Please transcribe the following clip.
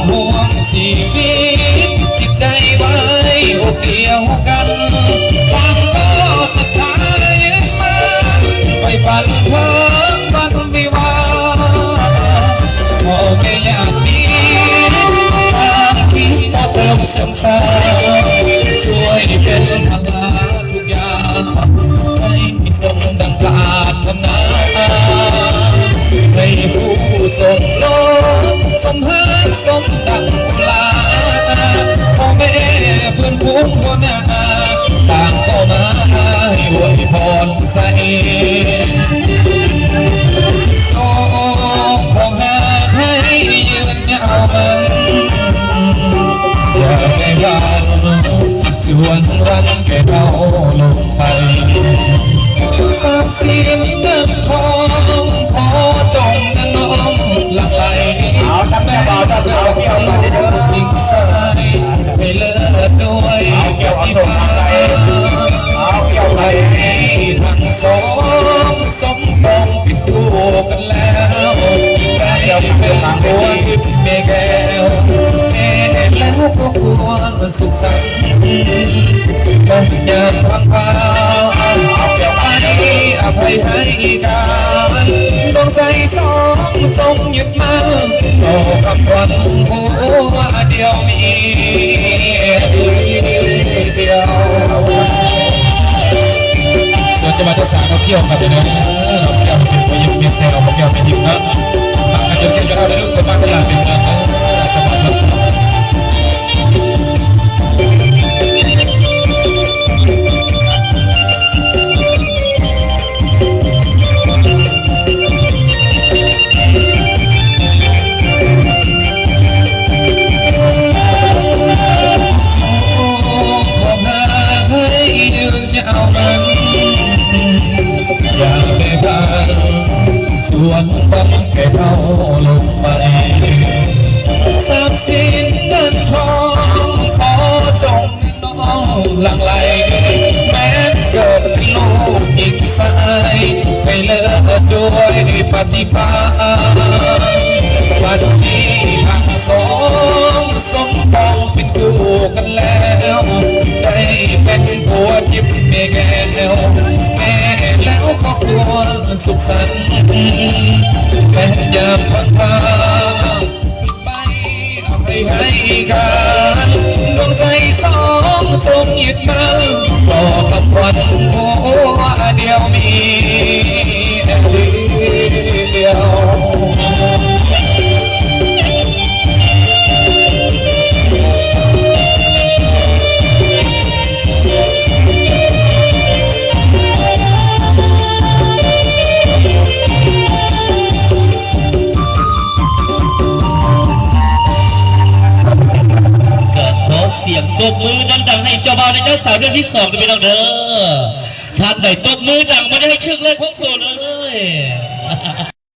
ຫ່ວງຊີວິດຈິດໃຈໄວ້ອົບດຽວກັນ ຕັ້ງຕໍ່ສັດທາຍມາ ໄປຝັນເຖິງວັນວິວາ ພໍ່ແມ່ຍາດມີ ທາງທີ່ບໍ່ເຕີມເຊິ່ງສາ ຊ່ວຍເປັນພາລະ ທຸກຢ່າງໃຫ້ສົມດັ່ງປາດຖະໜາ ໃຫ້ຜູ້ສົມລົມສົມຫາກສົມດັ່ງບຸນຫຼາ ພໍ່ແມ່ເພື່ອນຝູງຫົວໜ້າ ຕ່າງກໍມາໃຫ້ອວຍພອນໃສ່ ສອງຂອງຫາໃຫ້ຍືນຍາວມັນ ຢ່າໄດ້ວ່າ ສ່ວນວັນແກ່ເຖົ້າລົງໄປ ຊັບສິນເງິນທອງ ຂໍຈົ່ງນະນ້ອມຫຼັ່ງໄຫຼ ເອົາ ຕັ້ງແຕ່ບ່າວ ຕັ້ງແຕ່ບ່າວ ເອົາ ໃຫ້ເລີດດ້ວຍ ເອົາ ເອົາ ປະຕິພານ ເອົາ ເອົາ ໃຫ້ທັງສອງ ສົມປອງເປັນຄູ່ກັນແລ້ວ ໄດ້ເປັນຜົວທິບແມ່ແກ້ວ ແມ່ແລ້ວກໍຄວນສຸກສັນ ບໍ່ຍາມພັງພາ ໃຫ້ອະໄພໃຫ້ການ ດວງໃຈສອງຊົງຍຶດໝັ້ນ ຕໍ່ຄຳຂວັນຜົວດຽວມີດຽວ. ສ່ວນຈັງຫວັດເຈົ້າສາວເຮົາກ່ຽວກັນເດີ ເຮົາກ່ຽວເປັນຜູ້ຍິງເປັນແຊວ ເຮົາກ່ຽວເປັນຍິງເນາະ ມັກກັນຈົນແກ່ເຖົ້າເດີ ເປັນມາກະລາເປັນເມືອງເດີ ສະບາຍເດີ. ສ່ວນບັງແກ່ເຖົ້າລົງໄປ ຊັບສິນເງິນທອງ ຂໍຈົ່ງ ນ້ອງຫຼັ່ງໄຫຼ ແມ່ນເກີດເປັນລູກຍິງຊາຍ ໃຫ້ເລີດດ້ວຍປະຕິພານ ບັດນີ້ທັງສອງ ສົມປອງເປັນຄູ່ກັນແລ້ວ ໄດ້ເປັນຜົວທິບແມ່ແກ້ວ ແມ່ແລ້ວກໍຄວນສຸກສັນ ແມ່ນຍາມພັງພາ ໃຫ້ການ ດວງໃຈສອງຊົງຍຶດໝັ້ນ ຕໍ່ຄຳຂວັນຜົວດຽວມີດຽວ. ກໍຂໍສຽງຕົບມືດັງໆ ໃຫ້ເຈົ້າບ່າວ ແລະ ເຈົ້າສາວເດືອນທີສອງ ເດີພີ່ນ້ອງເດີ. ທ່ານໃດຕົບມືດັງມາໄດ້ໃຫ້ເຊີກເລີຍພວກໂຕເລີຍ.